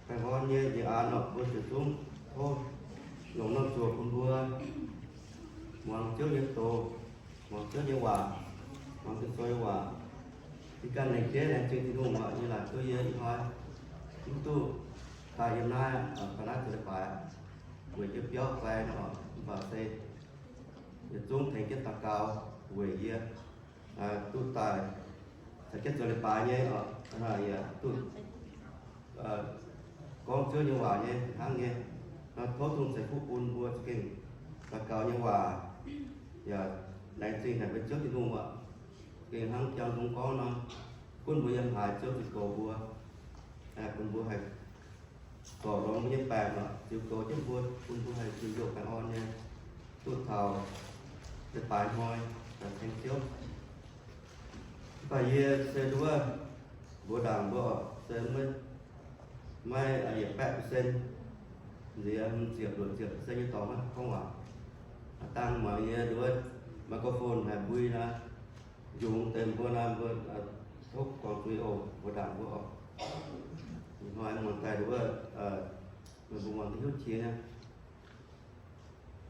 Baengh orn nyei ih an nor, mbuo zuqc zungv tov longc norm zuoqc bun mbuo muangx Ziouv nyei doz, muangx Ziouv nyei waac, muangx Ging-Sou nyei waac. Yie ganh lengc jeiv laengz zingh Tin-Hungh oc, yie laaic duqv yie ih hnoi mv duqv daaih yiem naaiv, daaih naaiv zoux leiz-baaix, weic jienv biauv fai nor, mv baac se yietc zungv tengx jienv daux gaux weic yie duqv daaih caux jienv zoux leiz-baaix nyei oc, yaac duqv gorngv Ziouv nyei waac nyei hnangv nyei. Tov Tin-Hungh ceix fuqv bun mbuo za'gengh daux gaux nyei waac, yaac laengz zingh haic mbuo Ziouv Tin-Hungh oc, gengh hnangv jangx nzung gorngv nor, gunv mbuo yiem haaix Ziouv ziux goux mbuo, bun mbuo haih zorc longx mbuo nyei baengc oc, ziux goux jienv mbuo, bun mbuo haih ziux hnyouv baengh orn nyei, duqv taux leiz-baaix hnoi ceng Ziouv. Mv baac yie se nduov mbuox ndaangc mbuo oc, se maiv yietc baeqv percent, nziex hmz ziepc luoqc ziepc percent nyei dorngx maiv gorngv waac. Dangh mangc yie nduov microphone haic mbui naaiv, njungx deix mbuo naaiv mbuo tov gorngv zuiz oc, mbuox ndaangc mbuo oc. Ih hnoi muangx daaih nduov meih mbuo muangx duqv hiuv jiex nyei.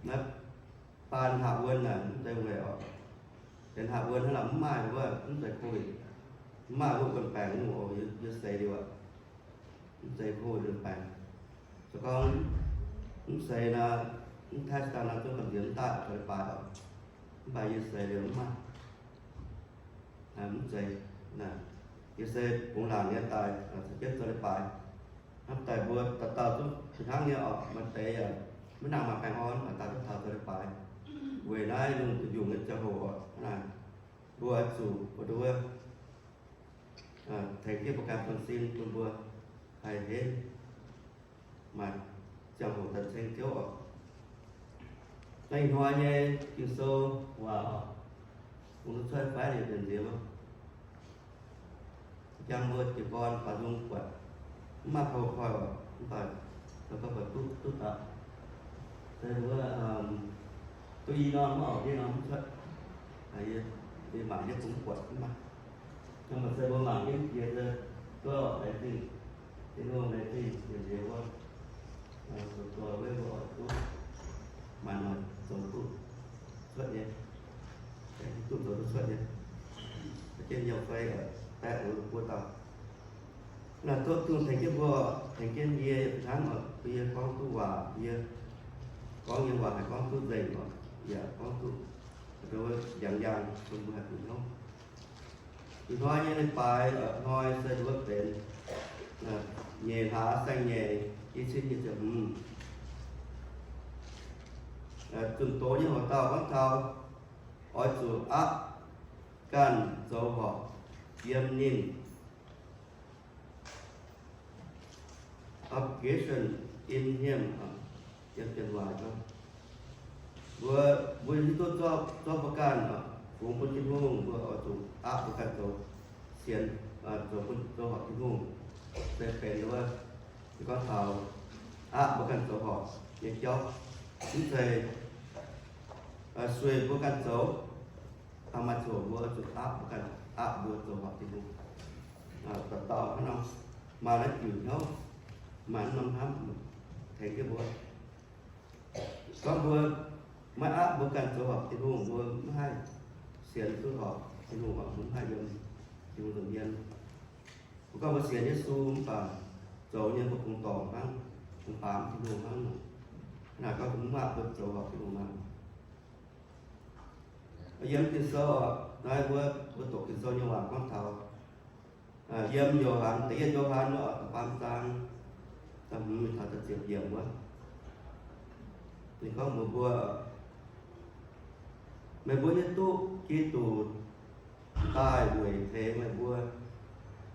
Naaiv baan haav wuon naaic mv zeiz weic oc, benx haav wuon hnangv naaic mv maaih wuov, mv zeiz COVID, mv maaih wuov wuon baengc nyungc oc, yie seix liuz aqv. Mv zeiz COVID wuon baengc. Se gorngv mv seix naaic, mv test daaih naaic, zungv gamh nziex mv daaih zoux leiz-baaix oc. Mv baac yie seix liuz mv maaih, mv zeiz. Yie se bungx laangc nyei daaih caux jienv zoux leiz-baaix. Hnamv daaih mbuo dauh dauh zungv fih hnangv nyei oc, maaih deix yaac maiv nangh maaih baengh orn, daaih duqv taux zoux leiz-baaix. Weic naaiv lungh duqv nyungc nyei ziangh hoc oc, hnangv naaic mbuo oix zuqc mbuo nduov tengx jienv mbuo ganh buonv-sin bun mbuo haih henv maaih ziangh hoc daaih ceng Ziouv oc. Naaiv ih hnoi nyei Ging-Sou waac oc, bungx duqv cuotv fai liuz benx nziex wuov, jangx mbuo jiez gorn faaux nzung buatc mv maaih koi koi oc, mv baac koi koi buatc duqv duqv daaih. Se wuov duqv i norm mv auc ndiev norm mv cuotv, yie mangc jienv bungx buatc mv maaih. Naaiv maaih se mbuo mangc jienv jiex se duqv laengz zingh, Tin-Hungh laengz zingh nziex wuov, zoux doic wuov mbuo oix duqv maaih noic zoux duqv cuotv nyei, duqv zoux duqv cuotv nyei, jienv hnyouv fai baeqc wuov buo dauh. Naaiv tov Tin-Hungh tengx jienv mbuo, tengx jienv yie hnangv oc, bun yie gorngv duqv waac, yie gorngv nyei waac haih gorngv duqv nzengc oc, yaac gorngv duqv ndiangx-ndiangx bun mbuo haih bieqc hnyouv. Ih hnoi nyei leiz-baaix hnoi se wuov benx nyeic hlaax saeng-nyeic, i cin nyic ziepc hmz. Zunh doz nyei hoc dauh gorngv taux oix zuqc aapv ganh zoux horpc yiem ninh, abiding in him, yiem janx waac gorngv. Mbuo, mbuo hiuv duqv zorqv, zorqv mbuo ganh fungx bun Tin-Hungh, mbuo oix zuqc aapv mbuo ganh zoux sienx, zoux bun, zoux horpc Tin-Hungh. Se benx wuov, se gorngv taux aapv mbuo ganh zoux horpc nyei jauv. Mv zeiz sueih mbuo ganh zoux, maaih ziangh hoc mbuo zuqc aapv mbuo ganh, aapv mbuo zoux horpc Tin-Hungh. Dauh dauh hnangv nor, maaih naaiv diuc hnyouv, maaih naaiv norm hnamv tengx jienv mbuo. Gorngv mbuo maiv aapv mbuo ganh zoux horpc Tin-Hungh, mbuo mv haih sienx duqv horpc Tin-Hungh, mbuo mv haih yiem Tin-Hungh nza'hmien. Mbuo gorngv mbuo sienx Yesu mv baac zoux nyei mbuo kungx dorngc hnangv, kungx baamz Tin-Hungh hnangv nor. Naaic gorngv mbuo mv aapv mbuo zoux horpc Tin-Hungh hnangv. Yiem Ging-Sou, naaiv mbuo, mbuo doqc Ging-Sou nyei waac gorngv taux yiem Yo^han, da'yietv Yo^han wuov, da'faam zaang, da'hmz mingh taux da'ziepc yiemc wuov, ninh gorngv mbuox mbuo, meih mbuo hiuv duqv Giduc daaih weic tengx meih mbuo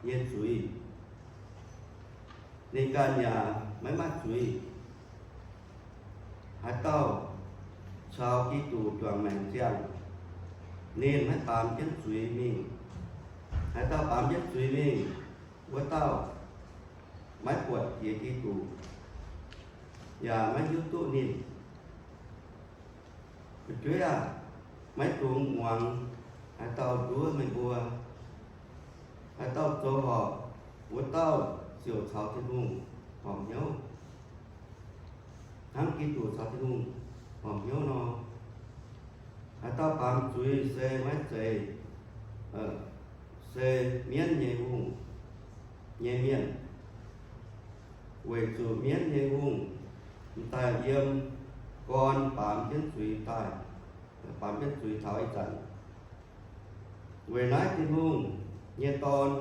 nyei zuiz. Ninh ganh yaac maiv maaih zuiz. Haaix dauh caux Giduc juangc maengc ziangh, ninh maiv baamz jienv zuiz mingh. Haaix dauh baamz jienv zuiz mingh, wuov dauh maiv buatc jiex Giduc, yaac maiv hiuv duqv ninh. Fu'jueiv aah! Maiv dungx muangx haaix dauh nduov meih mbuo. Haaix dauh zoux horpc, wuov dauh ziouc caux Tin-Hungh horpc hnyouv, hnangv Giduc caux Tin-Hungh horpc hnyouv nor. Haaix dauh baamz zuiz se maiv zeiz, se mienv nyei hungh nyei mienh, weic zuqc mienv nyei hungh m'daaih yiem gorn baamz jienv zuiz daaih, baamz jienv zuiz taux ih zanc. Weic naaiv Tin-Hungh nyei Dorn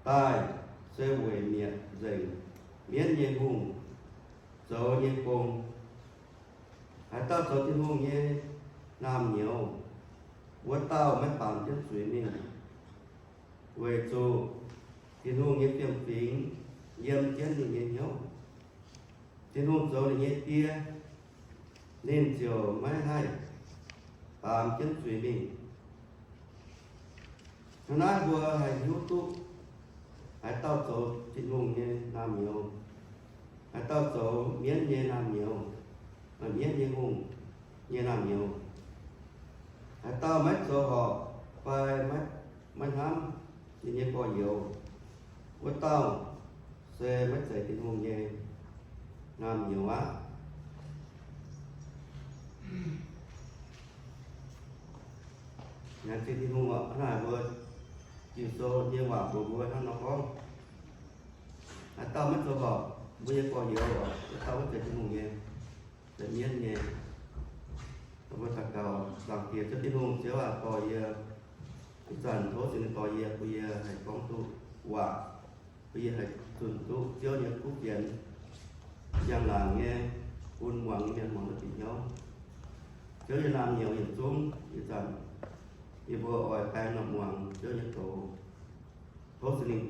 daaih se weic mietc nzengc mienv nyei hungh zoux nyei gong. Haaix dauh zoux Tin-Hungh nyei naamh nyouz, wuov dauh maiv baamz jienv zuiz mingh, weic zuqc Tin-Hungh nyei fiem-fingx yiem jienv ninh nyei hnyouv. Tin-Hungh zoux ninh nyei Die, ninh ziouc maiv haih baamz jienv zuiz mingh. Hnangv naaiv mbuo haih hiuv duqv haaix dauh zoux Tin-Hungh nyei naamh nyouz, haaix dauh zoux mienv nyei naamh nyouz, mienv nyei hungh nyei naamh nyouz. Haaix dauh maiv zoux horpc fai maiv hnamv ninh nyei gorx-youz, wuov dauh se maiv zeiz Tin-Hungh nyei naamh nyouz aqv. Laengz zingh Tin-Hungh oc. Hnangv naaic mbuo Ging-Sou nyei waac mbuox mbuo hnangv nor gorngv, haaix dauh maiv zoux horpc mbuo nyei gorx-youz oc, wuov dauh maiv zeiz Tin-Hungh nyei, se mienv nyei. Mbuo daux gaux, Zaangc Diex, Ziouv Tin-Hungh, Ziouv aac, dorh yie ih zanc tov Singx Lingh dorh yie, bun yie haih gorngv duqv waac, bun yie haih zunh duqv Ziouv nyei kuv fienx, njang-laangc nyei, bun muangx nyei mienh muangx duqv bieqc hnyouv. Ziouv nyei naamh nyouz yietc zungv ih zanc yie mbuo oix baeng nor muangx Ziouv nyei doz. Tov Singx Lingh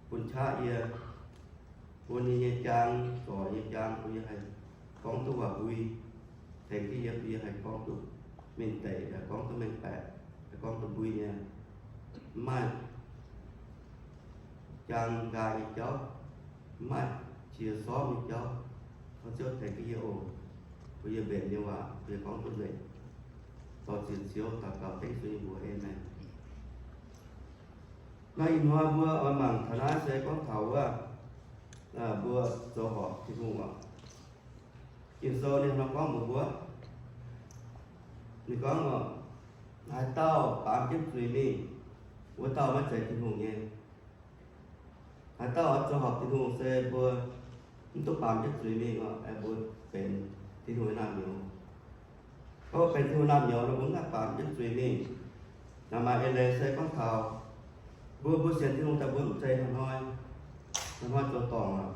bun qaqv yie, bun yie nyei jaang, zorc yie nyei jaang, bun yie haih gorngv duqv waac mbui, tengx jienv yie, bun yie haih gorngv duqv mengh deic, haih gorngv duqv mengh baeqc, haih gorngv duqv mbui nyei, mv maaih jaang nqaai nyei jauv, mv maaih qiex sormv nyei jauv. Tov Ziouv tengx jienv yie oc. Bun yie mbenc nyei waac, bun yie gorngv duqv nzengc. Dorh ziec Ziouv daux gaux dengv Yesu nyei mbuox, aamen. Naaiv ih hnoi mbuo oix mangc taux naaiv se gorngv taux wuov, mbuo zoux horpc Tin-Hungh oc. Ging-Sou ninh nor gorngv mbuox mbuo, ninh gorngv oc, haaix dauh baamz jienv zuiz mingh, wuov dauh maiv zeiz Tin-Hungh nyei. Haaix dauh oix zoux horpc Tin-Hungh se mbuo mv duqv baamz jienv zuiz mingh oc, aengx mbuo benx Tin-Hungh nyei naamh nyouz. Gorngv benx Tin-Hungh naamh nyouz nor, mbuo mv haih baamz jienv zuiz mingh. Naaic maaih eix leiz se gorngv taux mbuo, mbuo sienx Tin-Hungh daaih mbuo mv zeiz hnoi-hnoi, hnoi-hnoi zoux dorngc lorqc,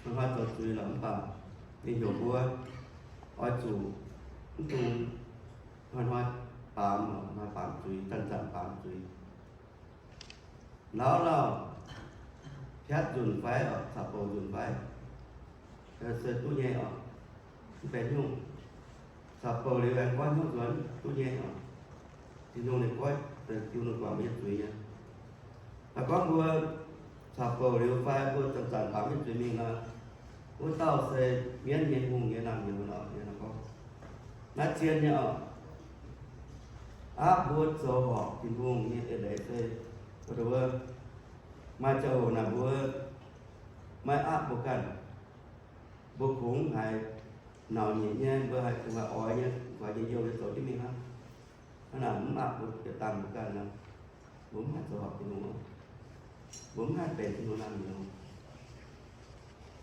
hnoi-hnoi zoux zuiz lorqc, mv baac ninh heuc mbuo oix zuqc mv dungx hnoi-hnoi baamz, hnoi-hnoi baamz zuiz, zanc-zanc baamz zuiz. Lauv lauh, piatv nzunc fai oc, caux bouc nzunc fai, se duqv nyei oc. Mv benx nyungc, caux bouc liuz aengx goiv hnyouv nzuonx duqv nyei oc. Tin-Hungh ninh goiv, diuh ninh guangc mbuo nyei zuiz nyei. Naaiv gorngv mbuo caux bouc liuz fai mbuo zanc-zanc baamz jienv zuiz mingh nor, wuov dauh se mienv nyei hungh nyei naamh nyouz nor, gorngv naaiv zien nyei oc. Aqv mbuo zoux horpc Tin-Hungh nyei eix leiz se, mbuo maaih ziangh hoc naaic mbuo maiv aqv mbuo ganh, mbuo kungx haiz nauc nyeic nyei, mbuo haiz kungx haiz oix nyei, oix nyei youh nyei zoux jienv mingh hnangv. Hnangv naaic mv aqv mbuo jiex dangh mbuo ganh nor, mbuo mv haih zoux horpc Tin-Hungh, mbuo mv haih benx Tin-Hungh naamh nyouz.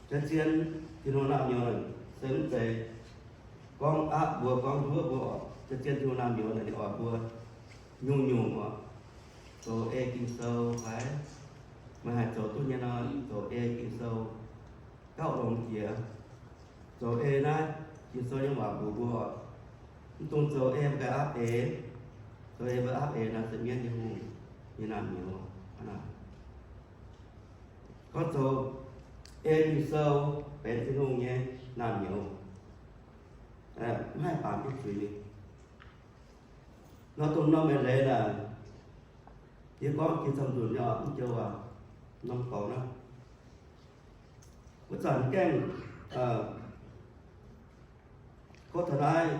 Zien-zien Tin-Hungh naamh nyouz se mv zeiz gorngv aqv mbuo, gorngv nduov mbuo oc. Zien-zien Tin-Hungh naamh nyouz naaic ninh oix mbuo nyungc-nyungc oc, zoux ei Ging-Sou fai meih haih zoux duqv nyei nor, zoux ei Ging-Sou gauh longx jiex. Zoux ei naaiv Ging-Sou nyei waac mbuox mbuo oc, mv dungx zoux ei mbuo ganh aapv eix. Zoux ei mbuo aapv eix naaiv se mienv nyei hungh nyei naamh nyouz. Gorngv zoux ei Ging-Sou benx Tin-Hungh nyei naamh nyouz, mv haih baamz jienv zuiz. Nor dongh norm eix leiz naaic, yie gorngv jiex camv nzunc nyei oc, mv joux waac, norm dorngx naaiv. Wuov zanc gaengh kov taux naaiv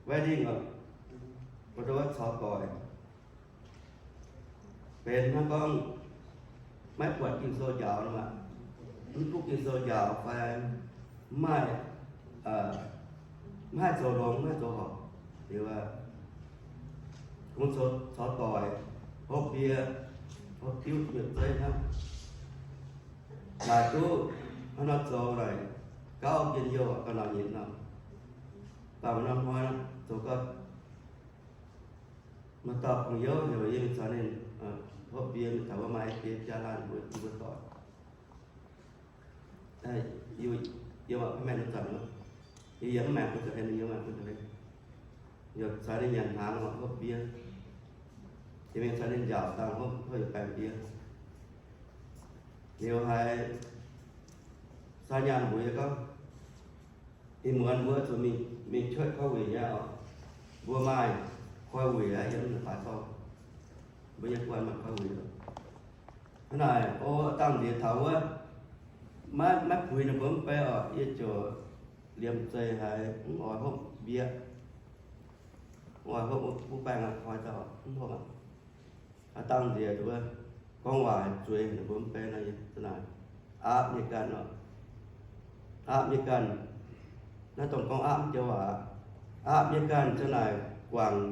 wedding oc, mbuo ndau wuov caux doic, benx hnangv gorngv maiv buatc Ging-Sou njaaux nor maah. mv duqv Ging-Sou njaaux fai mv maaih, mv haih zoux longx, mv haih zoux horpc, liuz kungx caux doic hopv ndie, hopv diuv nyutc zeiv hnangv. Naaic duqv hnangv nor zoux naaic gauh njien-youh ga'naaiv nyei nor. Daaih norm hnoi zoux gau, maaih dauh pong youv heuc yie mingh caux ninh hopv ndie, mingh taux wuov maaih biei biaa laanh mbuo, mbuo doic. Yie mv maengc bun zoux hlen, yie mv maengc bun zoux hlen, yie mv maengc bun zoux hlen. Yie caux ninh nyanc hnaangx oc, hopv ndie. Yie mingh caux ninh njaaux dangh hopv, hopv yietc baengc ndie. Liuz haiz saa nyaanh mbuox yie gorngv, ih muonz mbuo zuqc mingh cuotv koi wuic nyei oc. Mbuo maaih koi wuic aqv, yiem naaiv baaix dorngh. Mbuo nyei guanh maaih koi wuic. Hnangv naaic, o, dangh nziex taux wuov, maiv, maiv puix ninh mbuo mv bei oc, yie ziouc liemh zeih haiz mv oix hopv mbieqc, mv oix hopv wuov baengh aqv, koi dauh mv hopv aqv. Aav dangh nziex wuov, gorngv waac zueiz ninh mbuo mv bei nor, yie za'naaic aapv nyei ganh oc. Aapv nyei ganh, naaiv dongh gorngv aapv joux waac. Aapv nyei ganh za'naaic guangc,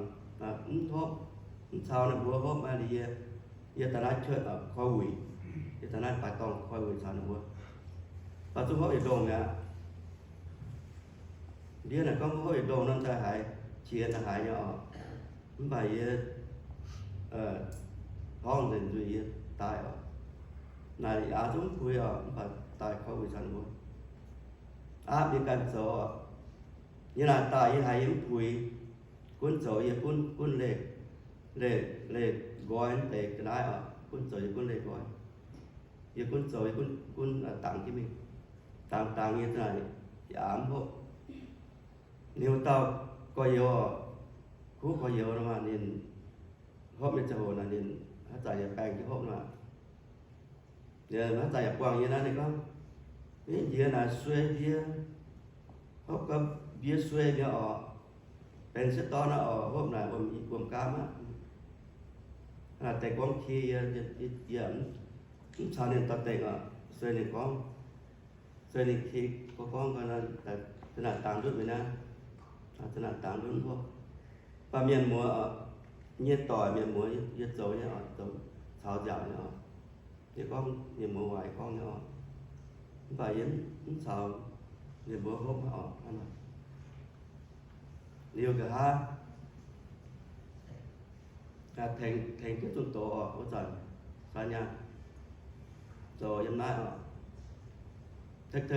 mv hopv, mv caux ninh mbuo hopv aqv. Liuz yie, yie daaih naaiv cuotv koi wuic, yie daaih naaiv baaix dorngh koi wuic caux ninh mbuo, baac zungv hopv yietc ndongh mi'aqv. Ndiev naaic gorngv hopv yietc ndongh nor daaih haiz, qiex daaih haiz nyei oc. Mv baac yie torngv nzengc nzuih yie daaih oc. Naaic aav zungv mv puix oc, mv baac daaih koi wuic caux ninh mbuo aapv nyei ganh zoux oc. Yie naaic daaih yie haiz yie mv puix, gunv zoux yie gunv, gunv leih, leih, leih nqoi deix ga'naaiv oc. Gunv zoux yie gunv leih nqoi. Yie gunv zoux yie gunv, gunv dangx jienv mingh. Dangx dangx yie za'naaic yaac mv hopv. Ninh wuov dauh gorx-youz oc, kuv gorx-youz nor maah, ninh hopv nyei ziangh hoc naaic ninh haaix zanc yaac baengh jienv hopv nor maah. Ninh haaix zanc yaac buangh yie naaiv, ninh gorngv, Mv njiec naaic suei ndie, hopv gau mbiex suei mi'aqv oc. Benx sieqv dorn aqv oc, hopv naaic wuom, wuom gaam aqv. Naaic deix gorngv ki yie, yie mv caux ninh dorh dengh oc. Suei ninh gorngv, suei ninh ki gorngv, gorngv, Za'naaic dangx ndutv mi'aqv, za'naaic dangx ndutv hopv. Mv baac mienh muoz oc, nyei doic mienh muoz, yie zoux nyei oc, zoux caux nziaauc nyei oc. Yie gorngv mienh muoz waaic gorngv nyei oc. Mv baac yie mv caux mienh muoz hopv hnangv oc. Liuz nqa'haav tengx, tengx jienv zunh doz oc, wuov zanc saa nyaanh zoux yiem naaiv oc. Tekv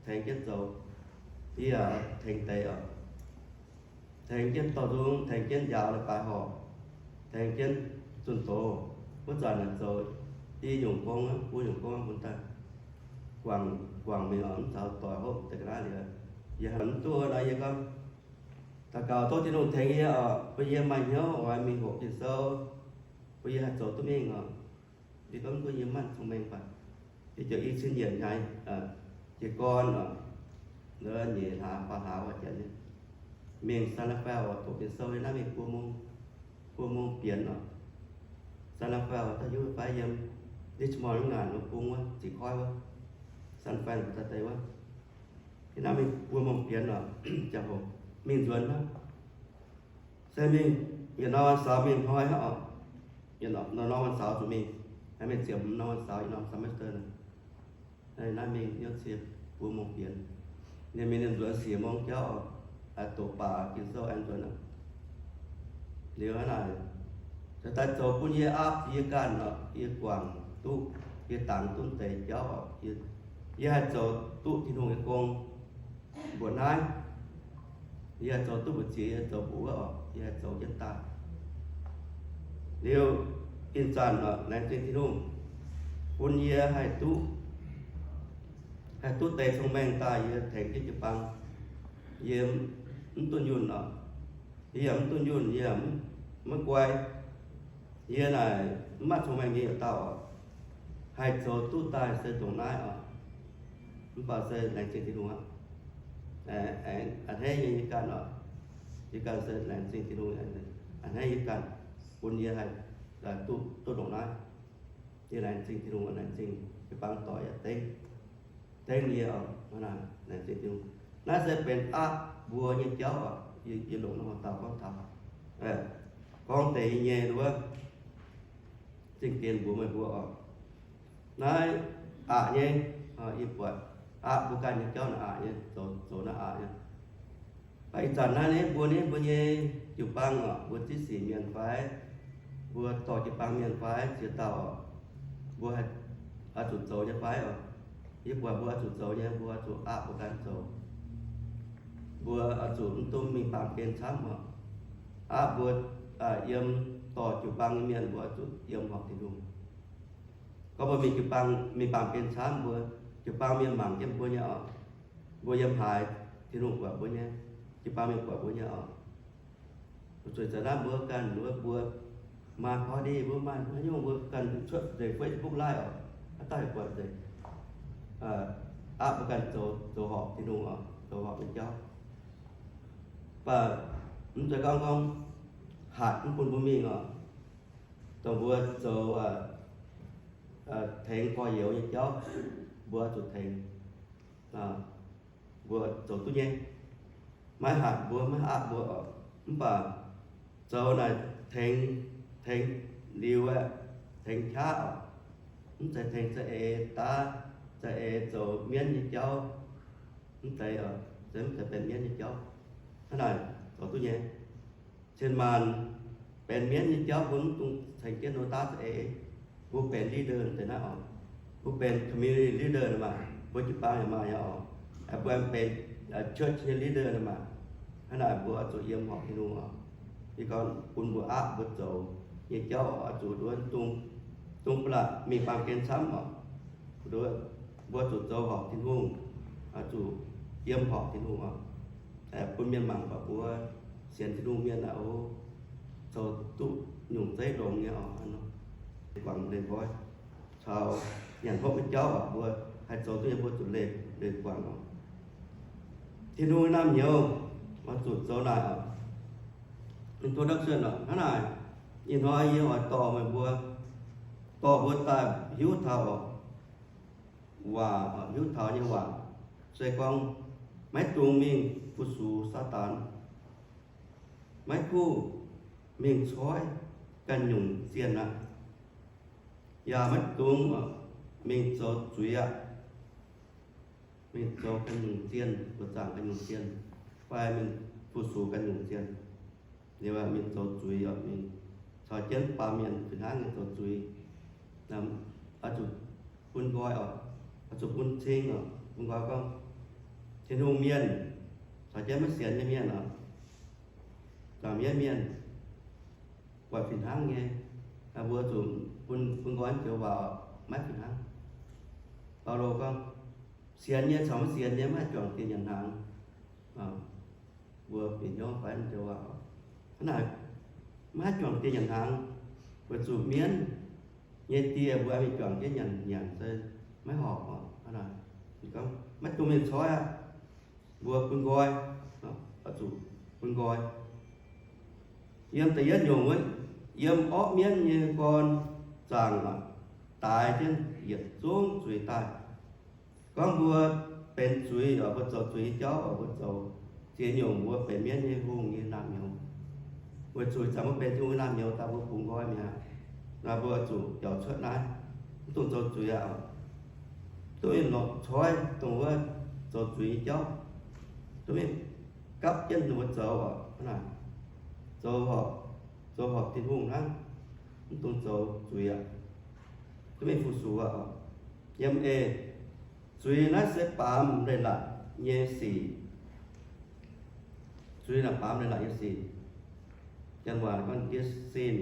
tengx jienv zoux, yie yaac tengx deix oc. Tengx jienv dorh nzung, tengx jienv njaaux leiz-baaix horc, tengx jienv zunh doz. Wuov zanc naaic zoux i nyungc gong, buo nyungc gong bun daaih guangc, guangc mingh oc, mv caux doic hopv deix ga'naaiv liuz. Yie haih mv duqv nor, yie gorngv, daux gaux tov Tin-Hungh tengx yie oc, bun yie maaih hnyouv oix mingh hoqc Ging-Sou, bun yie haih zoux duqv mingh oc. Yie gorngv bun yie maaih cong-mengh baac yie ziouc i cin yienc hnyangx, jiez gorn oc, nyeic hlaax faam hlaax wuov janx mingh San Rafael oc, hoqc Ging-Sou. Yie naaiv mingh buo mong, buo mong bienx oc. San Rafael daaih hiuv fai yiem Richmond wuov ngaanc wuov bung wuov, ziqc koiv wuov, San Fran daaih deix wuov. Yie naaiv mingh buo mong bienx oc, ziangh hoc mingh nzuonx hnangv. Se mingh yietc norm วันเสาร์ mingh hnoi hnangv oc. Yietc norm วันเสาร์ zuqc mingh, mingh ziepc hmz norm วันเสาร์ yietc norm semester naaic. Naaiv mingh hnyouv cie buo mong bienx. Ninh mingh ninh nzuonx siec mong jauv oc, doqc baac Ging-Sou aengx nzuonx aqv. Liuz hnangv naaic, daaih zoux bun yie aapv yie ganh oc, yie guangc duqv, yie dangx duqv deix jauv oc. Yie haih zoux duqv Tin-Hungh nyei gong mbuoqc naaiv. Yie haih zoux duqv mbu'ziex, yie haih zoux mbuoqc wuov oc, yie haih zoux jienv daaih. Liuz ih zanc oc, laengz zingh Tin-Hungh bun yie haih duqv, haih duqv deix cong-mengh daaih yie tengx jienv jiu-baang. Yie mv duqv yunh oc. Yie yaac mv duqv yunh, yie yaac mv guai. Yie naaic mv maaih cong-mengh nyei yietc dauh oc. Haih zoux duqv daaih se ndongc naaiv oc. Mv baac se laengz zingh Tin-Hungh aqv. Aengx a'hneiv nyei yie ganh oc. Yie ganh se laengz zingh Tin-Hungh, a'hneiv yie ganh bun yie haih duqv, duqv ndongc naaiv. Yie laengz zingh Tin-Hungh, laengz zingh jiu-baang doic yaac dengv. tengx yie oc. Naaiv se benx aqv mbuo nyei jauv oc. Yie longc naaiv horqc dauh gorngv taux, gorngv deix nyei wuov zingh dien mbuox meih mbuo oc. Naaiv aqc nyei, yie buatc aqv mbuo ganh nyei jauv naaiv aqc nyei, zoux naaiv aqc nyei. Ih zanc naaiv mbuo, mbuo nyei jiu-baang oc, mbuo ziex sic mienh fai, mbuo dorh jiu-baang mienh fai ziex dauh oc, mbuo oix zuqc zoux nyei fai oc? Yie buatc mbuo oix zuqc zoux nyei, mbuo oix zuqc aqv mbuo ganh zoux. Mbuo oix zuqc mv dungx mingh baamh gen camv oc. Aqv mbuo yiem dorh jiu-baang nyei mienh, mbuo oix zuqc yiem horpc Tin-Hungh. Gorngv mbuo mingh jiu-baang, mingh baamh gen camv, mbuo jiu-baang mienh mangc jienv mbuo nyei oc. Mbuo yiem haaix, Tin-Hungh buatc mbuo nyei. Jiu-baang mienh buatc mbuo nyei oc. Zuqc zanc naaiv mbuo ganh mbuo, mbuo maaih party, mbuo maaih haaix nyungc mbuo ganh cuotv nzengc Facebook Live oc. Haaix dauh yaac buatc nzengc. Aqv mbuo ganh zoux, zoux horpc Tin-Hungh oc, zoux horpc nyei jauv. Mv baac mv zeiz gorngv, gorngv hatc mv bun mbuo mingh oc. Dongh mbuo zoux tengx gorx-youz nyei jauv, mbuo zuqc tengx, mbuo zoux duqv nyei. Maiv hatc mbuo, maiv aqv mbuo oc. Mv baac zoux naaic tengx, tengx liuz aeqv, tengx qaqv oc. Mv zeiz tengx za'eix daav, za'eix zoux mienv nyei jauv. Mv zeiz, mv zeiz benx mienv nyei jauv. Hnangv naaic zoux duqv nyei. Cien maanc benx mienv nyei jauv mbuo mv dungx ceng jienv nor daav za'eix. Mbuo benx leader deix naaiv oc. Mbuo benx community leader nor maah, mbuo jiu-baang yaac maaih nyei oc. Mbuo benx church nyei leader nor maah. Hnangv naaic mbuo oix zuqc yiem horpc Tin-Hungh oc. Yie gorngv bun mbuo aqv mbuo zoux nyei jauv oix zuqc nduov dungx, dungx ba'laqc mingh baamh gen camv oc. Nduov mbuo zuqc zoux horpc Tin-Hungh, oix zuqc yiem horpc Tin-Hungh oc. Bun mienh mangc buatc mbuo sienx Tin-Hungh mienh aeqv, o, zoux duqv nyungc zeiv longx nyei oc. Guangc leih nqoi caux nyanc hopv nyei jauv oc, mbuo haih zoux duqv nyei mbuo zuqc leih, leih guangc oc. Tin-Hungh nyei naamh nyouz oix zuqc zoux naaic oc. Introduction oc. Hnangv naaic, ih hnoi yie oix dorh meih mbuo, dorh mbuo daaih hiuv taux oc, waac oc, hiuv taux nyei waac se gorngv maiv dungx mingh fu-sux Saadaan, maiv kuv mingh coiv ganh nyungc zienh aqv, yaac maiv dungx mingh zoux zuiz aqv, mingh zoux ganh nyungc zienh, buoqc zaangc ganh nyungc zienh, fai mingh fu-sux ganh nyungc zienh. Liuz mingh zoux zuiz oc, mingh caux jienv baamh mienh fih hnangv nyei zoux zuiz. Oix zuqc bun nqoi oc, oix zuqc bun cing oc, bun nqoi gorngv Tin-Hungh mienh caux jienv maiv sienx nyei mienh oc, zaangc mienv mienh buatc fih hnangv nyei, mbuo zuqc bun, bun nqoi joux waac oc, maiv fih hnangv. Baulo gorngv, sienx nyei caux maiv sienx nyei maiv haih juangc dieh nyanc hnaangx. Mbuo bieqc hnyouv fai joux waac, hnangv naaic, maiv haih juangc dieh nyanc hnaangx, weic zuqc mienv nyei dieh mbuo mingh juangc jienv nyanc, nyanc se maiv horpc oc. Hnangv naaic, gorngv maiv dungx mingh coiv aqv. Mbuo bun nqoi, oix zuqc bun nqoi. Yiem da'yietv nyungc wuov, yiem orqv mienv nyei gorn zaangc daaix jienv yietc zungv zuiz daaih. Gorngv mbuo benx zuiz oc, mbuo zoux zuiz nyei jauv oc, mbuo zoux ziex nyungc, mbuo benx mienv nyei hungh nyei naamh nyouz. Weic zuqc zanc mbuo benx Tin-Hungh nyei naamh nyouz daaih mbuo bungx nqoi mi'aqv. Naaiv mbuo zuqc biaux cuotv naaiv, mv dungx zoux zuiz aqv. Duqv mingh lorqc coiv dongh wuov zoux zuiz nyei jauv. Duqv mingh gapv jienv ninh mbuo zoux oc. Hnangv naaic, zoux horpc, zoux horpc Tin-Hungh hnangv, mv dungx zoux zuiz aqv. Duqv mingh fu-sux aqv. Yiem eix, zuiz naaiv se baamz leiz-latc nyei sic. Zuiz naaic baamz leiz-latc nyei sic. Janx waac gorngv, this sin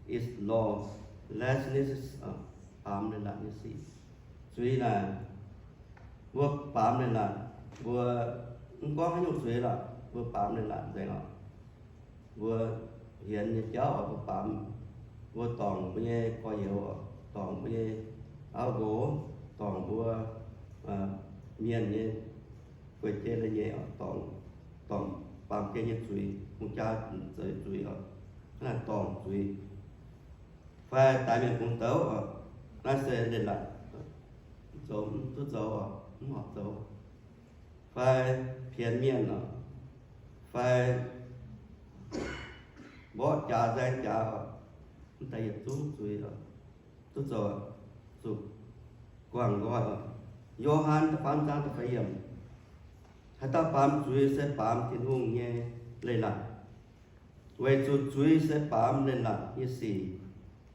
is lawlessness, baamz leiz-latc nyei sic. Zuiz naaic, mbuo baamz leiz-latc, mbuo mv gorngv haaix nyungc zuiz lorqc, mbuo baamz leiz-latc nzengc oc. Mbuo hienx nyei jauv oc, mbuo baamz, mbuo dorngc mbuo nyei gorx-youz oc, dorngc mbuo nyei auv nqox, dorngc mbuo mienh nyei guei-jei leiz-nyeic oc, dorngc, dorngc baamh gen nyei zuiz, hungh jaa zuiz oc, hnangv naaic dorngc zuiz. Fai daix mienh bungx douz oc, naaiv se leiz-latc, zoux mv duqv zoux oc. mv horpc zoux, fai pienx mienh oc, fai mborqv jaax nzaeng jaax oc, mv daaih yietc zungv zuiz oc, duqv zoux zuqc guangc nqoi oc. Yo^han da'faam zaang da'feix yiemc, haaix dauh baamz zuiz se baamz Tin-Hungh nyei leiz-latc, weic zuqc zuiz se baamz leiz-latc nyei sic.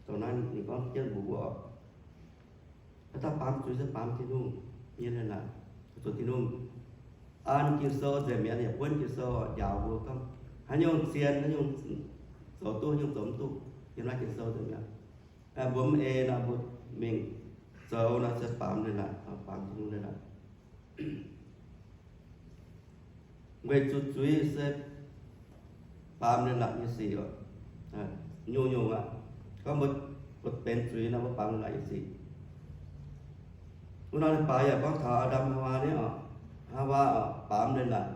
Dongh naaiv ninh gorngv jienv mbuox wuov oc. Haaix dauh baamz zuiz se baamz Tin-Hungh nyei leiz-latc, zuqc Tin-Hungh an Ging-Sou nzengc mi'aqv, yaac buonv Ging-Sou njaaux mbuo gorngv haaix nyungc zien, haaix nyungc zoux duqv, haaix nyungc zoux mv duqv, yiem naaiv Ging-Sou nzengc mi'aqv. Mbuo mv ei nor, mbuo mingh zoux nor se baamz leiz-latc, baamz Tin-Hungh leiz-latc. Weic zuqc zuiz se baamz leiz-latc nyei sic oc. Nyungc-nyungc aqv, gorngv mbuo, mbuo benx zuiz nor, mbuo baamz leiz-latc nyei sic. Wuov nor leiz-baaix yaac gorngv taux Aa^ndam Haawaa nyei oc. Haawaa oc, baamz leiz-latc,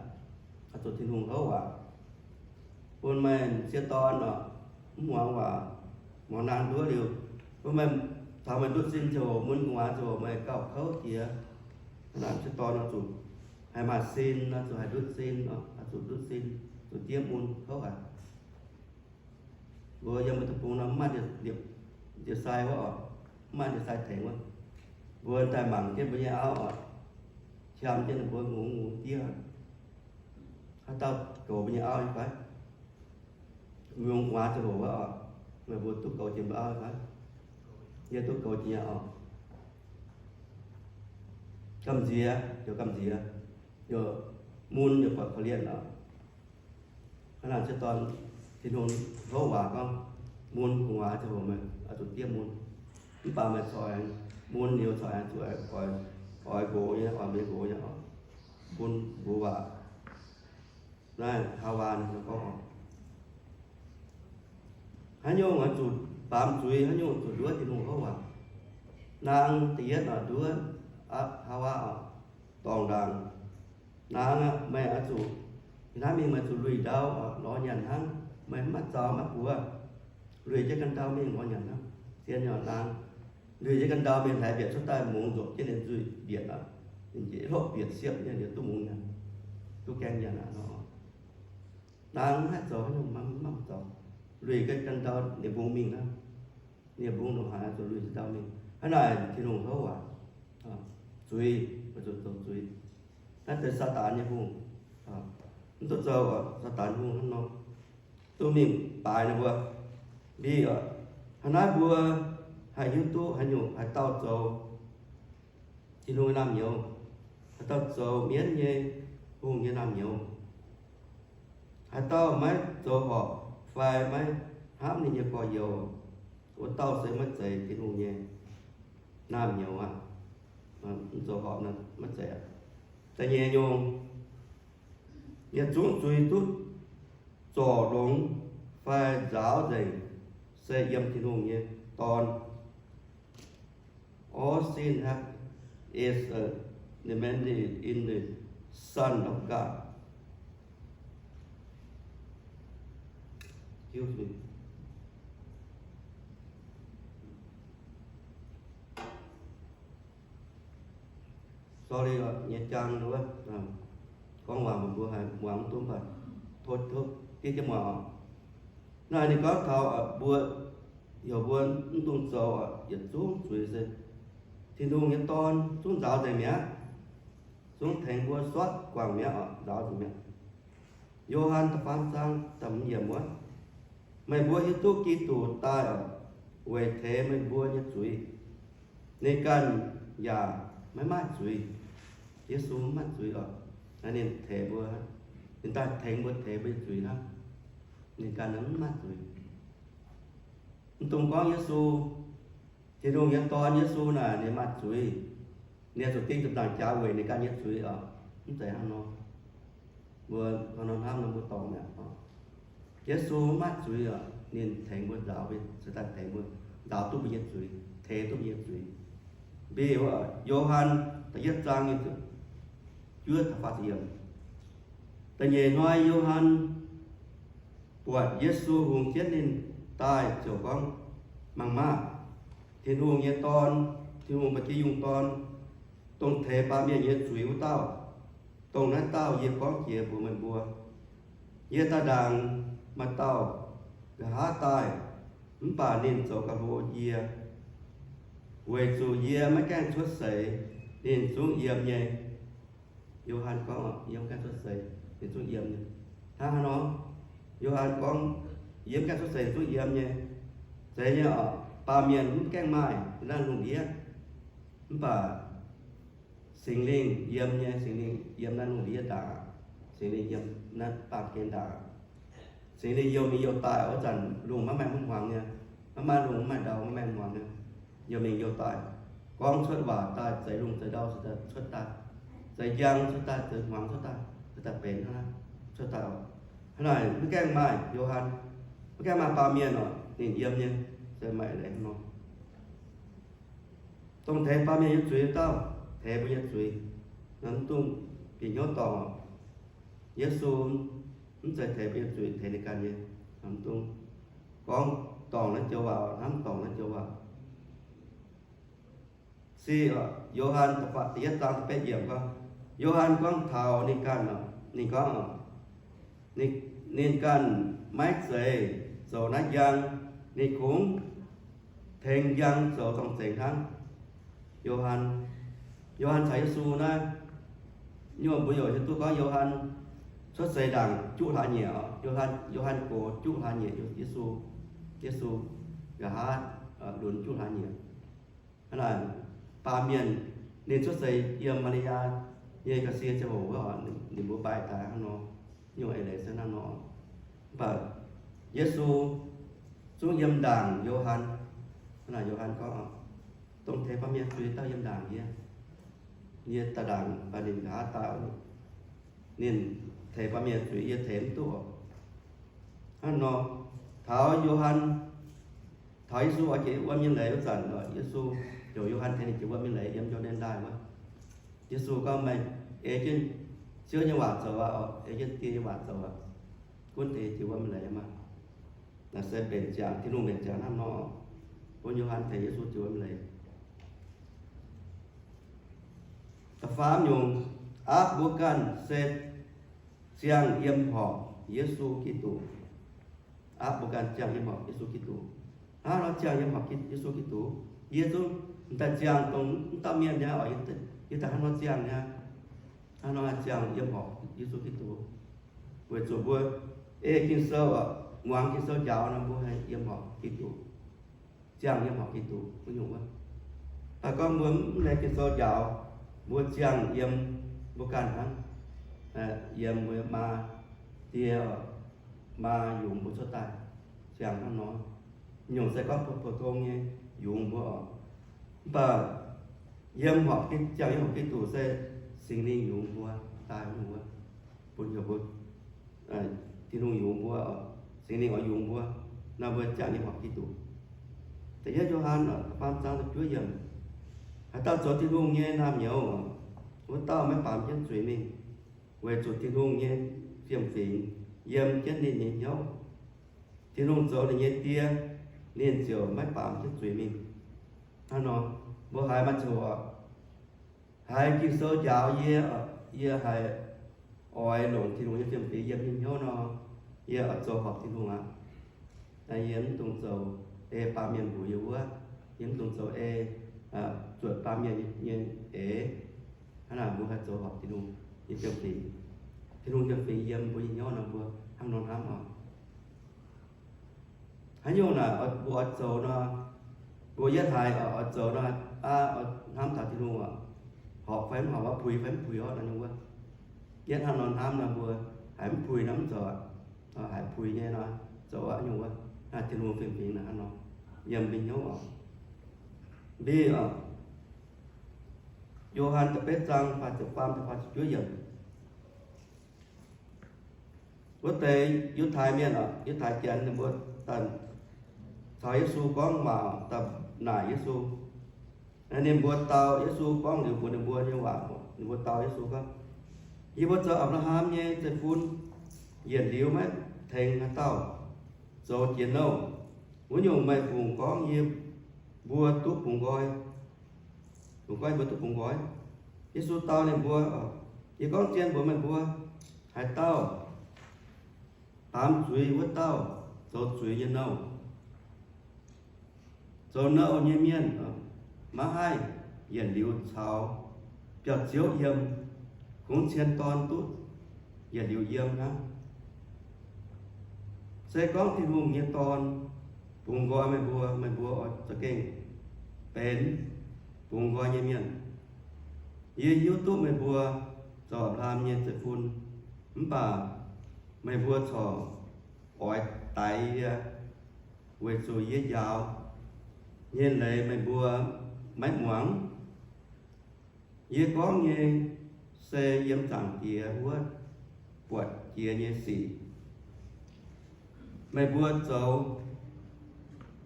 oix zuqc Tin-Hungh houv waac, bun meih m'sieqv dorn oc, mv muangx waac, muangx naang nduov liuz, bun meih, taux meih ndutv sin ziangh hoc, mun gu'nguaaz ziangh hoc, meih gauh kouv jiex. Hnangv naaic m'sieqv dorn oix zuqc haih maaih sin, oix zuqc haih ndutv sin, oix zuqc ndutv sin, zuqc diev mun kouv haic. Mbuo yiem mbuo deic-bung nor mv maaih ndie-sai wuov oc, mv maaih ndie-sai tengx wuov. Mbuo daaih mangc jienv mbuo nyei auv oc, qam jienv ninh mbuo ngongx ngongx diev. Haaix dauh goux mbuo nyei auv nyei fai? Mbuo gu'nguaaz ziangh hoc wuov oc, meih mbuo duqv goux jiex mbuo auv nyei fai? Yie duqv goux jiex nyei oc. Gamh nziex, heuc gamh nziex, heuc mun, heuc buatc korv-lienh oc. Hnangv naaic m'sieqv dorn, Tin-Hungh houv waac gorngv, mun gu'nguaaz ziangh hoc meih oix zuqc diev mun. Mv baac meih corc aengx mun niouz corc aengx zuqc oix, oix nqox nyei, oix mbuo nyei nqox nyei oc, bun mbuox waac. Naaiv Haawaa ninh gorngv oc, haaix nyungc oix zuqc baamz zuiz, haaix nyungc zuqc nduov Tin-Hungh houv waac. Naang da'yietv oc, nduov Haawaa oc, dorngc ndaangc. Naang aqv, meih oix zuqc, ih hnamv mingh meih zuqc luih ndau oc, lorz nyanc hnangv, meih mv maaih zaux maiv buoz. Luih jienv ganh ndau mingh lorz nyanc hnangv. Zien nyei naang, luih jienv ganh ndau mingh hleix mbietc cuotv daaih mungz nzopc jienv ninh nzuih mbietc aqv. Ninh njiec hopv mbietc siepv nyei liuz duqv mungz nyanc, duqv gaeng nyanc aqv nor. Naang mv haih zoux haaix nyungc, mv maaih zaux. Luih jienv ganh ndau ninh mbungx mingh hnangv. Ninh mbungx ndongc haaix zuqc luih jienv ndau mingh. Hnangv naaic Tin-Hungh houv waac, zuiz, weic zuqc zoux zuiz. Naaiv deix Saadaan nyei hungh, mv duqv zoux oc, Saadaan hungh hnangv nor. Duqv mingh baaix ninh mbuo. Mbiv oc, hnangv naaiv mbuo haih hiuv duqv haaix nyungc haaix dauh zoux Tin-Hungh nyei naamh nyouz, haaix dauh zoux mienv nyei hungh nyei naamh nyouz, haaix dauh maiv zoux horpc fai maiv hnamv ninh nyei gorx-youz, wuov dauh se maiv zeiz Tin-Hungh nyei naamh nyouz aqv. Mv zoux horpc maiv zeiz aqv. Da'nyeic nyungc, yietc zungv zuiz duqv zorc longx fai nzaaux nzengc se yiem Tin-Hungh nyei Dorn. All sin have is a lamented in the Son of God. Excuse me. Sorry, nyei jaang wuov, gorngv waac mbuo haih muangx mv duqv mv baac tov, tov diev jienv muangx oc. Naaiv ninh gorngv taux mbuo, heuc mbuo mv dungx zoux yietc zungv zuiz se Tin-Hungh nyei Dorn zungv nzaaux nzengc mi'aqv, zungv tengx mbuo sortv guangc mi'aqv oc, nzaaux nzengc mi'aqv. Yo^han da'faam zaang da'hmz yiemc wuov, meih mbuo hiuv duqv Giduc daaih oc, weic teix meih mbuo nyei zuiz. Ninh ganh yaac maiv maaih zuiz. Yesu mv maaih zuiz oc. Naaiv ninh teix mbuo, ninh daaih tengx mbuo, teix mbuo nyei zuiz hnangv. Ninh ganh mv maaih zuiz. Mv dungx gorngv Yesu, Tin-Hungh nyei Dorn Yesu naaic ninh maaih zuiz, ninh zuqc ding ziepc nzaangc jaax weic ninh ganh nyei zuiz oc. Mv zeiz hnangv nor. Mbuo hnangv nor hnamv nor mbuo dorngc mi'aqv oc. Yesu mv maaih zuiz oc. Ninh tengx mbuo nzaaux, se daaih tengx mbuo, nzaaux duqv mbuo nyei zuiz, teix duqv mbuo nyei zuiz. Mbiv wuov, Yo^han da'yietv zaang nyei juov da'faam ziepc yiemc. Da'nyeic hnoi Yo^han buatc Yesu hungx jienv ninh daaih ziouc gorngv, Mangc maah! Tin-Hungh nyei Dorn, Tin-Hungh ba'gi yungh Dorn. dongh teix baamh mienh nyei zuiz wuov dauh. Dongh naaiv dauh yie gorngv jiex mbuox meih mbuo, yie daaih ndaangc maaih dauh nqa'haav daaih, mv baac ninh zoux gauh hlo yie, weic zuqc yie maiv gaengh cuotv seix, ninh zungv yiem nyei. Yo^han gorngv, yie mv gaengh cuotv seix, ninh zungv yiem nyei. Hnangv haaix nor? Yo^han gorngv, yie mv gaengh cuotv seix, ninh zungv yiem nyei. Zeiz nyei oc, baamh mienh mv gaengh maaih naaiv lungh ndiev, mv baac Singx Lingh yiem nyei. Singx Lingh yiem naaiv lungh ndiev ndaangc. Singx Lingh yiem naaiv baamh gen ndaangc. Singx Lingh youh mingh youh daaih wuov zanc, lungh maiv maaih mv hmuangx nyei, maiv maaih lungh, maiv maaih ndau, maiv maaih hmuangx nyei, youh mingh youh daaih, gorngv cuotv waac daaih, zeix lungh zeix ndau cuotv daaih, zeix njang cuotv daaih, zeix hmuangx cuotv daaih, cuotv daaih benx hnangv naaiv cuotv daaih oc. Hnangv naaic maiv gaengh maaih Yo^han, maiv gaengh maaih baamh mienh oc, ninh yiem nyei, se maaih leiz hnangv nor. Dongh teix baamh mienh nyei zuiz dauh, teix mbuo nyei zuiz, mv dungx bieqc hnyouv dorngc oc. Yesu mv zeiz teix mbuo nyei zuiz, teix ninh ganh nyei. Mv dungx gorngv dorngc naaiv joux waac, hnamv dorngc naaiv joux waac. Se Yo^han da'yietv zaang da'betv yiemc gorngv, Yo^han gorngv taux ninh ganh, ninh gorngv, ninh ganh maiv zeiz zoux naaiv njang, ninh kungx tengx njang zoux zorng-zengx hnangv. Yo^han, Yo^han caux Yesu naaiv, nyungc mbuo youc hiuv duqv gorngv Yo^han cuotv seix ndaangc juqv hlaax nyieqc oc. Yo^han, Yo^han gox juqv hlaax nyieqc Yesu. Yesu nqa'haav lunx juqv hlaax nyieqc. Hnangv naaic, baamh mienh ninh cuotv seix yiem Maa^li^yaa nyei ga'sie ziangh hoc wuov, ninh mbuo mbaih daaih hnangv nor, nyungc eix leiz se hnangv nor. Mv baac Yesu zungv yiem ndaangc Yo^han. Hnangv naaic Yo^han gorngv, dongh teix baamh mienh zuiz dauh yiem ndaangc yie. Yie daaih ndaangc baac ninh nqa'haav daaih, ninh teix baamh mienh zuiz yie teix mv duqv oc. Hnangv nor, taux Yo^han, taux Yesu oix jiex wuom nyei leiz wuov zanc, Yesu heuc Yo^han tengx ninh jiex wuom nyei leiz yiem Yo^nden ndaaih wuov. Yesu gorngv, meih ei jienv Ziouv nyei waac zoux aqv, ei jienv Die nyei waac zoux aqv, gunv tengx jiex wuom nyei leiz maah. Naaiv se mbenc ziangx, Tin-Hungh mbenc ziangx hnangv nor, bun Yo^han tengx Yesu jiex wuom nyei leiz. Da'faam nyungc, aapv mbuo ganh se ziangh yiem horpc Yesu Giduc. Aapv mbuo ganh ziangh yiem horpc Yesu Giduc. Hnangv nor ziangh yiem horpc Yesu Giduc, yie zungv m'daaih ziangh dongh mv dauh mienh nyei oc. Yie daaih hnangv nor ziangh nyei, hnangv nor ziangh yiem horpc Yesu Giduc, weic zuqc mbuo ei Ging-Sou, muangx Ging-Sou njaaux nor, mbuo haih yiem horpc Giduc, ziangh yiem horpc Giduc wuov nyungc wuov. Daaih gorngv mbuo mv ei Ging-Sou njaaux, mbuo ziangh yiem mbuo ganh hnangv, yiem mbuo maa Die, maa yungz mbuo cuotv daaih, ziangh hnangv nor. Nyungc se gorngv pou-tong nyei yungz mbuo oc. Mv baac yiem horpc, ziangh yiem horpc Giduc se Singx Lingh yungz mbuo daaih wuov, bun heuc mbuo, Tin-Hungh yungz mbuo, Singx Lingh oix yungz mbuo, nor mbuo ziangh nyei horpc Giduc. Da'yietv Yo^han faam zaang da'juov yiemc, haaix dauh zoux Tin-Hungh nyei naamh nyouz, wuov dauh maiv baamz jienv zuiz mingh, weic zuqc Tin-Hungh nyei fiem-fingx yiem jienv ninh nyei hnyouv. Tin-Hungh zoux ninh nyei Die, ninh ziouc maiv baamz jienv zuiz mingh. Hnangv nor, mbuo haiz maaih ziangh hoc, haiz Ging-Sou njaaux yie, yie haiz oix longc Tin-Hungh nyei fiem-fingx yiem nyei hnyouv nor, yie oix zoux horpc Tin-Hungh aqv. Yie mv dungx zoux ei baamh mienh mbuox yie wuov. Yie mv dungx zoux ei zuotc baamh mienh nyei eix. Hnangv naaic mbuo haih zoux horpc Tin-Hungh nyei fiem-fingx. Tin-Hungh nyei fiem-fingx yiem mbuo nyei hnyouv nor, mbuo hnangv nor hnamv oc. Haaix nyungc naaic mbuo oix zoux nor, mbuo yietv haiz oix zoux nor, aa, hnamv taux Tin-Hungh oc, horpc fai mv horpc, puix fai mv puix orqv, naaiv nyungc wuov. Yietv hnangv nor hnamv nor, mbuo haiz mv puix nor mv zoux aqv. Haiz puix nyei nor, zoux aqv nyungc wuov. Naaiv Tin-Hungh fiem-fingx naaic hnangv nor yiem mbuo hnyouv oc. Mbi oc, Yo^han da'betv zaang faah ziepc faam, faah ziepc juov yiemc. Wuov deix Yiutai Mienh oc, Yiutai Janx ninh mbuo daaih caux Yesu gorngv waac, daaih naaic Yesu. Ninh mbuo dau Yesu gorngv liuz mbuox ninh mbuo nyei waac, ninh mbuo dau Yesu gorngv, yie mbuo zoux Apc^laa^ham nyei zeiv-fun, yietc liuz maiv tengx haaix dauh zoux jiex nouh. Wuov nyungc meih fungc gorngv yie mbuo duqv bungx nqoi, fungc gorngv yie mbuo duqv bungx nqoi? Yesu dau ninh mbuo, Yie gorngv zien mbuox meih mbuo, haaix dauh baamz zuiz wuov dauh zoux zuiz nyei nouh. Zoux nouh nyei mienh maiv haih yietc liuz caux biauv-ziouv yiem, kungx cien dorn duqv yietc liuz yiem hnangv. Se gorngv Tin-Hungh nyei Dorn bungx nqoi meih mbuo, meih mbuo oix za'gengh benx bungx nqoi nyei mienh. Yie hiuv duqv meih mbuo zoux Apc^laa^ham nyei zeiv-fun, mv baac meih mbuo corc oix daix yie, weic zuqc yie njaaux nyei leiz meih mbuo maiv muangx. Yie gorngv nyei se yiem Zaangc Diex wuov buatc jiex nyei sic. Meih mbuo zoux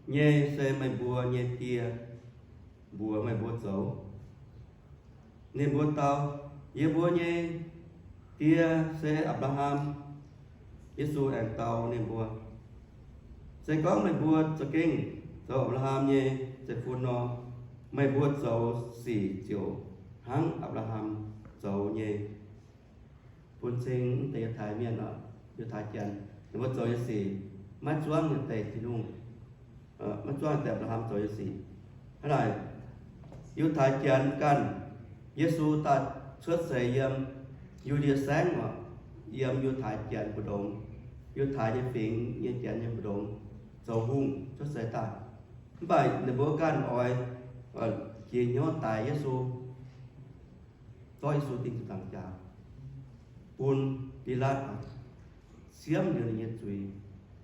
nyei se meih mbuo nyei die mbuox meih mbuo zoux. Ninh mbuo dau, Yie mbuo nyei die se Apc^laa^ham. Yesu aengx dau ninh mbuo, Se gorngv meih mbuo za'gengh zoux Apc^laa^ham nyei zeiv-fun nor, meih mbuo zoux sic ziouc hnangv Apc^laa^ham zoux nyei. Bun cing mv deix Yiutai Mienh, Yiutai Janx, ninh mbuo zoux nyei sic maiv zuangv yietc deix Tin-Hungh, maiv zuangv yietc deix Apc^laa^ham zoux nyei sic. Hnangv naaic, Yiutai Janx ganh, Yesu daaih cuotv seix yiem Yu^ndie Saengv oc, yiem Yiutai Janx mbu'ndongx, Yiutai nyei fingx nyei Janx nyei mbu'ndongx zoux hungh cuotv seix daaih. Mv baac ninh mbuo ganh oix jiex hnyouv daix Yesu, zorqv Yesu dingh zuqc nzaangc jaax, bun Bilaatv siemv liuz ninh nyei zuiz,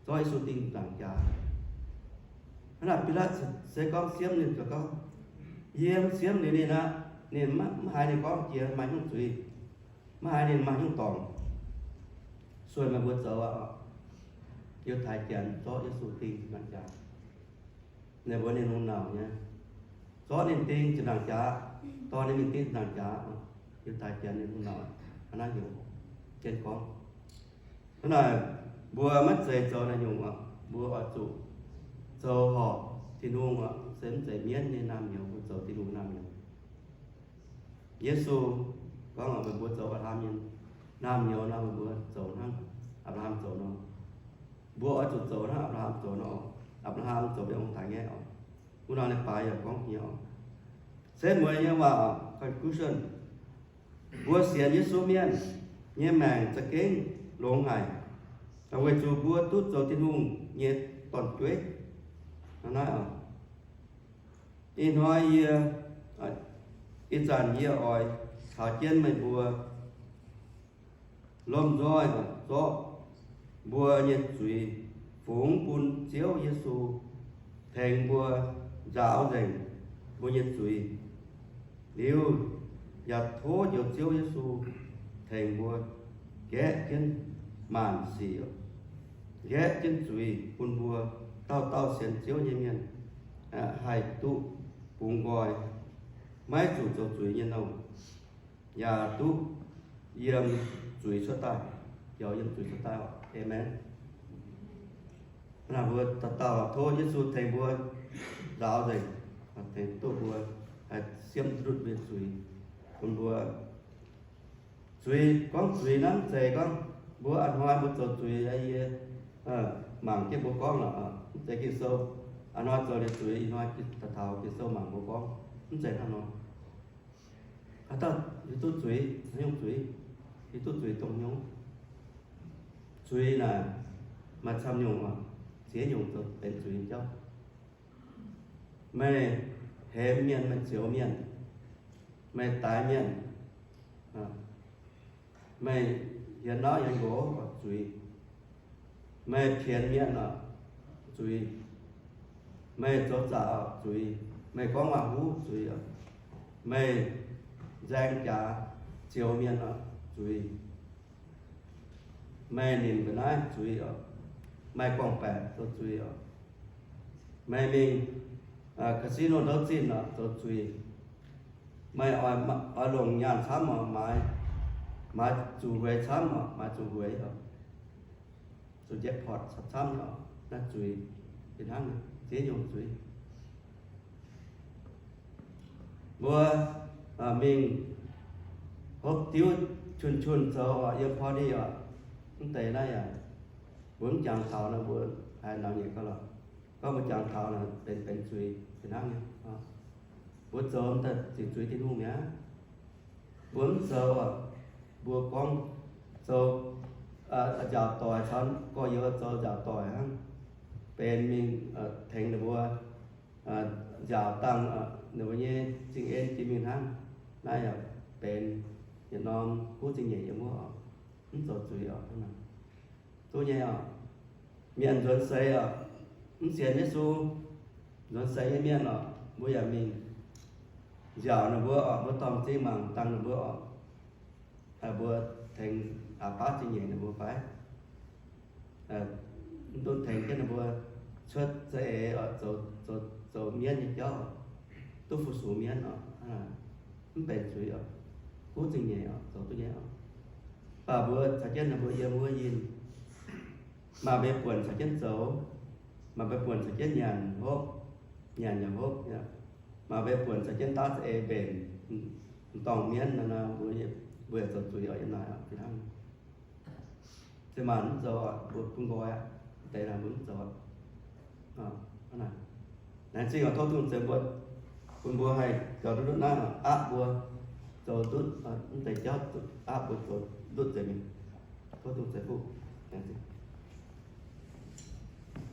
zorqv Yesu dingh zuqc nzaangc jaax. Hnangv naaic Bilaatv se gorngv siemv ninh, gorngv, Yie mv siemv liuz ninh aqv. Ninh mv haiz ninh gorngv jiex maaih nyungc zuiz, mv haiz ninh maaih nyungc dorngc, sueih meih mbuo zoux aqv. Yiutai Janx zorqv Yesu dingh zuqc nzaangc jaax. Ninh mbuo ninh lungh nauc nyei, zorqv ninh dingh zuqc nzaangc jaax, dorh ninh mingh dingh zuqc nzaangc jaax. Yiutai Janx ninh lungh nauc hnangv naaiv heuc jienv gorngv. Hnangv naaic, mbuo maiv zeiz zoux naaiv nyungc oc. Mbuo oix zuqc zoux horpc Tin-Hungh oc, se mv zeiz mienv nyei naamh nyouz, mbuo zoux Tin-Hungh naamh nyouz. Yesu gorngv, Meih mbuo zoux Apc^laa^ham nyei naamh nyouz nor, meih mbuo zoux hnangv Apc^laa^ham zoux nor. Mbuo oix zuqc zoux hnangv Apc^laa^ham zoux nor. Apc^laa^ham zoux mienh ong-taaix ngaeqv oc. Wuov nor leiz-baaix yaac gorngv nyei oc. Se mueiz nyei waac oc, conclusion. Mbuo sienx Yesu mienh nyei maengc za'gengh longx haic, weic zuqc mbuo duqv zoux Tin-Hungh nyei dorn-jueiv. Hnangv naaiv oc. Ih hnoi yie, ih zanc yie oix caux jienv meih mbuo lomh nzoih zorqv mbuo nyei zuiz fungx bun Ziouv Yesu tengx mbuo nzaaux nzengc mbuo nyei zuiz. Liuz yaac tov njoux Ziouv Yesu tengx mbuo nqaeqv jienv maanc sic, nqaeqv jienv zuiz bun mbuo dauh dauh sienx Ziouv nyei mienh haih duqv bungx nqoi, maiv zuqc zoux zuiz nyei nouh, yaac duqv yiem zuiz cuotv daaih, biaux yiem zuiz cuotv daaih. Aamen. Naaiv mbuo dauh dauh tov Yesu tengx mbuo nzaaux nzengc, tengx duqv mbuo haih siemv ndutv mbuo nyei zuiz, bun mbuo zuiz, gorngv zuiz naaiv mv zeiz gorngv mbuo a'hnoi mbuo zoux zuiz, yie mangc jienv mbuo gorngv lorqc. Mv zeiz Ging-Sou a'hnoi zoux liuz zuiz, ih hnoi taux Ging-Sou mangc mbuo gorngv, mv zeiz hnangv nor. Haaix dauh hiuv duqv zuiz, haaix nyungc zuiz, hiuv duqv zuiz dongh haaix nyungc? Zuiz naaic maaih camv nyungc oc. Ziex nyungc zoux benx zuiz nyei jauv. Meih hemx mienh, meih zioux mienh, meih daix mienh, meih hienx nauv hienx nqox, zuiz. Meih pienx mienh, zuiz. Meih zoux zaqc, zuiz. Meih gorngv waac-huv, zuiz. Meih nzaeng jaax zioux mienh, zuiz. Meih nimc ga'naaiv, zuiz oc. Meih gorngv-baeqc, zoux zuiz oc. Meih mingh casino ndouv zinh oc, zoux zuiz. Meih oix longc nyaanh camv oc, maaiz, maaiz zuqc hueix camv oc, maaiz zuqc hueix oc, zuqc jackpot camv oc, naaiv zuiz. Fih hnangv ziex nyungc zuiz. Mbuo mingh Hopv diuv qun-qun zoux oc, yiem party oc. Mv deix naaiv yaac mbuo mv jangx taux nor, mbuo haiz naux nyei gauh lorqc. Gorngv mbuo jangx taux nor, benx, benx zuiz fih hnangv nyei. Mbuo zoux daaih ziqc zuiz Tin-Hungh mi'aqv. Mbuo mv zoux oc, mbuo gorngv zoux njaaux doic caux gorx-youz zoux njaaux doic hnangv, benx mingh tengx ninh mbuo njaaux dangh ninh mbuo nyei zingh en jiex mingh hnangv. Naaiv yaac benx yietc norm kuv zingh nyeic yiem wuov oc. Mv zoux zuiz oc. Duqv nyei oc. Mienh nzuonx seix oc, mv sienx Yesu, nzuonx seix nyei mienh oc, mbuo yaac mingh njaaux ninh mbuo oc, mbuo dorh m'zing mangc dangh ninh mbuo oc. Mbuo tengx aax baav zingh nyeic ninh mbuo fai mv duqv tengx jienv ninh mbuo cuotv za'eix oc, zoux, zoux, zoux mienv nyei jauv oc, duqv fu-sux mienv oc, mv benx zuiz oc, kuv zingh nyeic oc, zoux duqv nyei oc. Mv baac mbuo caux jienv ninh mbuo yiem wuov yinh, maaih mbuo buonc caux jienv zoux, maaih mbuo buonc caux jienv nyanc hopv, nyanc yaac hopv, maaih mbuo buonc caux jienv daav za'eix mbenc, m'dorngh mienv nor, mbuo, mbuo yaac zoux zuiz oc, yiem naaic oc, fih hnangv. Se maanc mv zoux oc, mbuo bun nqoi aqv. Deix naaic mbuo mv zoux oc. Laengz zingh oc, tov Tin-Hungh ceix mbuo, bun mbuo haih gaux duqv ndutv naaiv oc, aapv mbuo zoux ndutv mv deix jauv, aapv mbuo zoux ndutv nzengc mingh. Tov Tin-Hungh ceix fuqv. Laengz zingh.